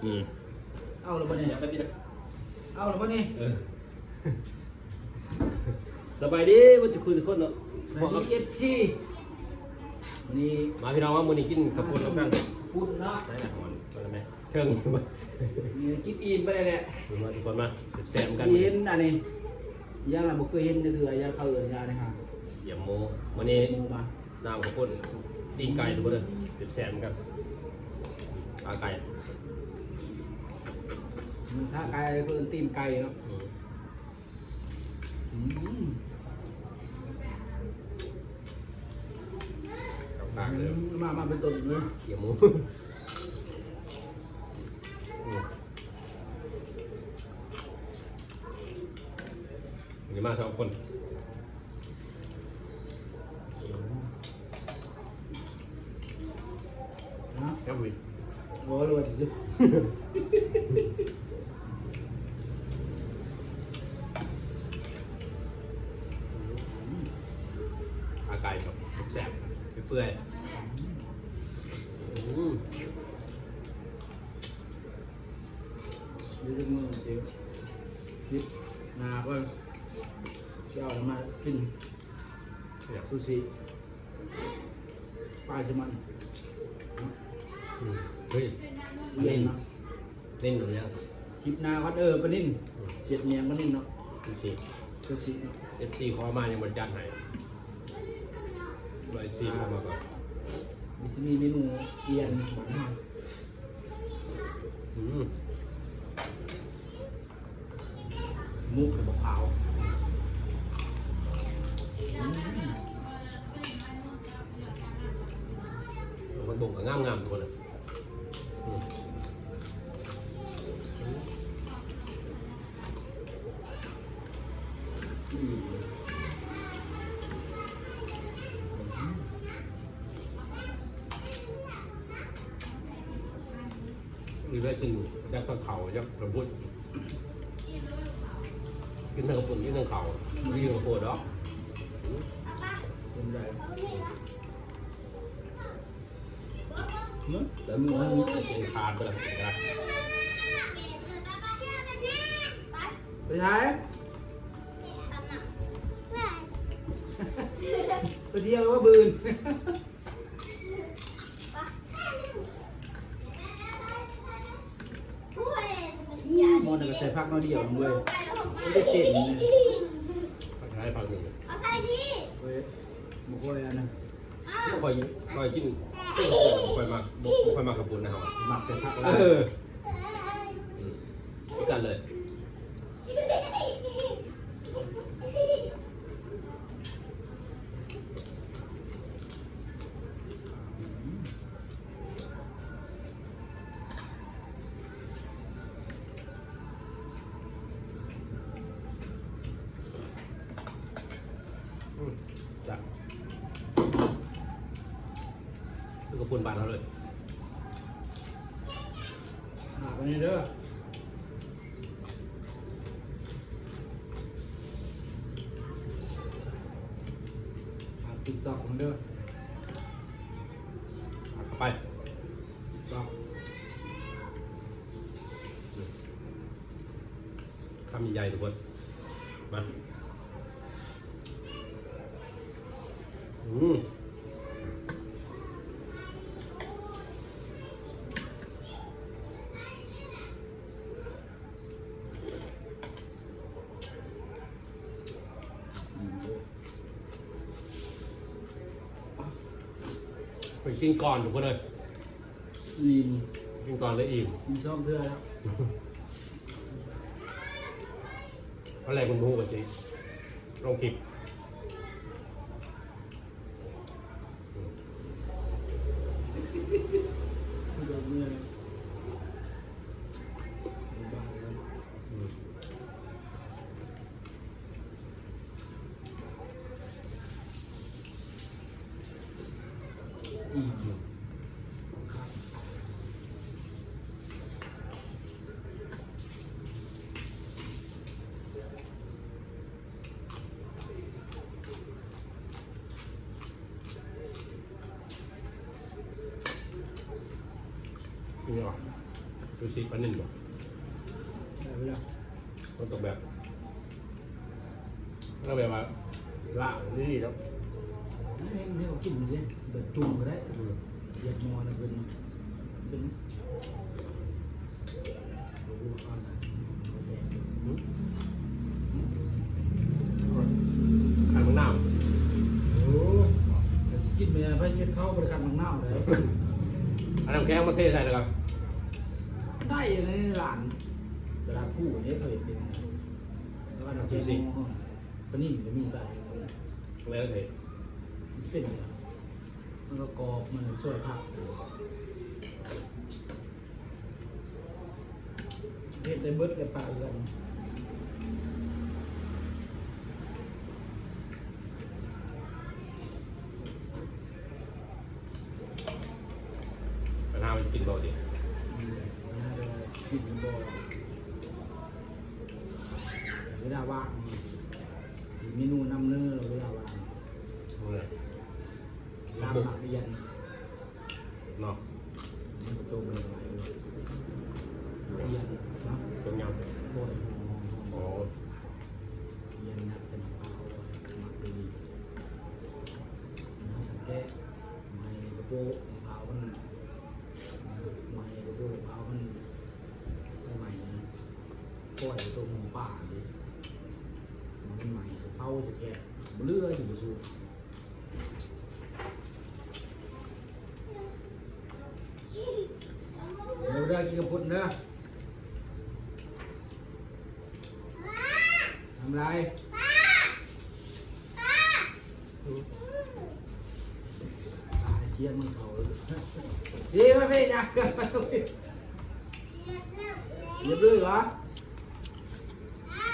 ອືມ ເອົາແລ້ວບໍ່ນີ້ ເອົາແລ້ວບໍ່ນີ້? ເອີ ສະບາຍດີເບິດທຸກຄົນເນາະ ສະບາຍດີ ເອັຟຊີ ມື້ນີ້ມາພີ່ນ້ອງ ມາມື້ນີ້ກິນເຂົ້າປຸ້ນນຳກັນ ປຸ້ນເນາະ ໃສ່ລະຫອນ ເບິ່ງແມ່ ເທິງ ນີ້ກິນອີ່ມໄປແລ້ວແຫຼະ ມາທຸກຄົນມາແຊບໆກັນ ເຫັນອັນນີ້ ຢ່າງລະບໍ່ເຄີຍເຫັນຈັກເທື່ອ ຢ່າງເຂົາເອີ້ນຢ່າງນີ້ຫາ ຢາໝູ ມື້ນີ້ ໝູມາ ນ້ຳເຂົ້າປຸ້ນ ຕີນໄກ່ທຸກຄົນເດີ ແຊບໆນຳກັນ ຂາໄກ່ ອືມ ຂາໄກ່ ເພິ່ນເອີ້ນຕີນໄກ່ເນາະ ອືມ ອືມ ຄັກໆເລີຍ ອືມ ມາ ມາເປັນຕົ້ນເລີຍ ຢາໝູ ອືມ ນີ້ມາສອງຄົນ ຮະ ແຊບເວີຍ ບໍ່ຮູ້ວ່າຊິ ອືມ ຂາໄກ່ແບບແຊບໆ ເປື່ອຍໆ ອືມ ດຽວຈັກມື້ຊິ ຄລິບໜ້າເພິ່ນ ຊິເອົາມາກິນ ແຊບ ຊູຊິ ປາແຊລມອນ ອືມ ເຮີ້ຍ ມາຫຼິ້ນ ມາຫຼິ້ນເນາະ ຫຼິ້ນຢູ່ຫຍັງ ຄລິບໜ້າກ່ອນ ເອີ ປານິນ ອືມ ເສດແຍງປານິນເນາະ ຊູຊິ ຊູຊິເນາະ ເອັຟຊີຂໍມາຍັງບໍ່ຈັດໃຫ້ ເອັຟຊີຂໍມາກ່ອນ ມີ ຊິມີເມນູອີ່ຫຍັງ ອືມ ໝູກໃສ່ບັກພ້າວ ອືມ ມັນບົ່ງກໍງາມໆ ທຸກຄົນເລີຍ ອືມ ອືມ ນີ້ໄດ້ກິນ ຢາກເຂົ້າ ຢາກກະປຸ້ນ ກິນທັງກະປຸ້ນ ກິນທັງເຂົ້າ ມີກະໂພດດອກ ອືມ ເປັນໄດ ເນາະ ແຕ່ມື້ນັ້ນມີແຕ່ເສຍງຄານໄປແລ້ວ ໄປໃສ? ໄປທ່ຽວວ່າບືນ. ໝໍ້ນີ້ກໍໃສ່ຜັກໜ້ອຍດຽວເວີຍ ບໍ່ໄດ້ເສັ້ນເລີຍ ຜັກຫຼາຍຜັກໜຶ່ງ ເອີຍ ບໍ່ຄ່ອຍອັນນັ້ນ ຂ້ອຍ ຂ້ອຍກິນ ຂ້ອຍມັກ ບໍ່ ບໍ່ຄ່ອຍມັກເຂົ້າປຸ້ນນະ ເຮົາມັກໃສ່ຜັກຫຼາຍ ເອີ ອືມ ຄືກັນເລີຍ. ອືມ ຈ້ະ ຄືກະປຸ້ນບ້ານເຮົາເລີຍ ຫາກອັນນີ້ເດີ ຫາກຕິກຕັອກເດີ ຫາກເຂົ້າໄປ ຕິກຕັອກ. ຄຳໃຫຍ່ໆ ທຸກຄົນ ມາ ອືມ ໄປກິນກ່ອນ ທຸກຄົນເອີຍ. ອີ່ມ ກິນກ່ອນແລ້ວອີ່ມ ກິນສອງເທື່ອແລ້ວ ຕອນແລກເພິ່ນບໍ່ຮູ້ວ່າຊິລົງຄລິບ ອືມ ອືມ. ອີ່ມຢູ່ ເປັນຫຍັງຫວາ? ຢູ່ຊິປານິນບໍ່? ໄດ້ແລ້ວ ມັນຕ້ອງແບບ ເອົາແບບວ່າລ້າງດີໆ ເນາະ. ໃຫ້ເຂົາກິນເດ້ ແບບຈຸ່ມກໍໄດ້. ອືມ ສຽບໝໍ້ນະເພິ່ນ ເປັນ ຂັดหมากนาว ໂອ້ ແຕ່ຊິກິນແມ່ນໄປເຮັດເຂົ້າບໍ່ໄດ້ຂັດໝາກນາວເດ້. ເອົານ້ຳແຂງມາເທໃສ່ແລ້ວກໍໄດ້ໃນຮ້ານຕະຫຼາດພູເດ້ ເຂົາເຮັດເປັນ ແລ້ວກໍນ້ຳແຂງ ປານິນກໍມີໄດ້ ແລ້ວເຮັດ ເປັນ ມັນກໍກອບ ມັນຊ່ວຍຜັກ ເຮັດໄດ້ເບິດແຫຼະປະເອື້ອນ. ປານາມັນກິນບໍ່ຕິ? ອືມ ປານາກໍກິນບໍ່ ເວລາວ່າງ ຊິເມນູນຳເນີ ເວລາວ່າງ ເອີ ລາບໝາກລຽນ ເນາະ ມັນກໍຕົງກັນຫຼາຍຢູ່ ລຽນເນາະ ຕົງຍາວ ໂອ້ຍ ອໍ ລຽນໜັກສະໜັບເອົາ ໝາກດີ ແກະ ໄມ້ກະໂປະ ມະພ້າວມັນ ໄມ້ກະໂປະ ມະພ້າວມັນ ໄຟໄໝ້ ກ້ອຍຕົວໝໍປ່າເດ້ ມັນໄໝ້ ເຜົາໃສ່ແກັດ ບໍ່ເຫຼືອຢູ່ ບໍ່ສູ້. ເດີ ກິນເຂົ້າປຸ້ນເດີ ທຳລາຍ ຕາຍ ເສຍງມັນເຂົ້າເລີຍ ດີມາເພຍາ ຮຽບຮ້ອຍຫວາ?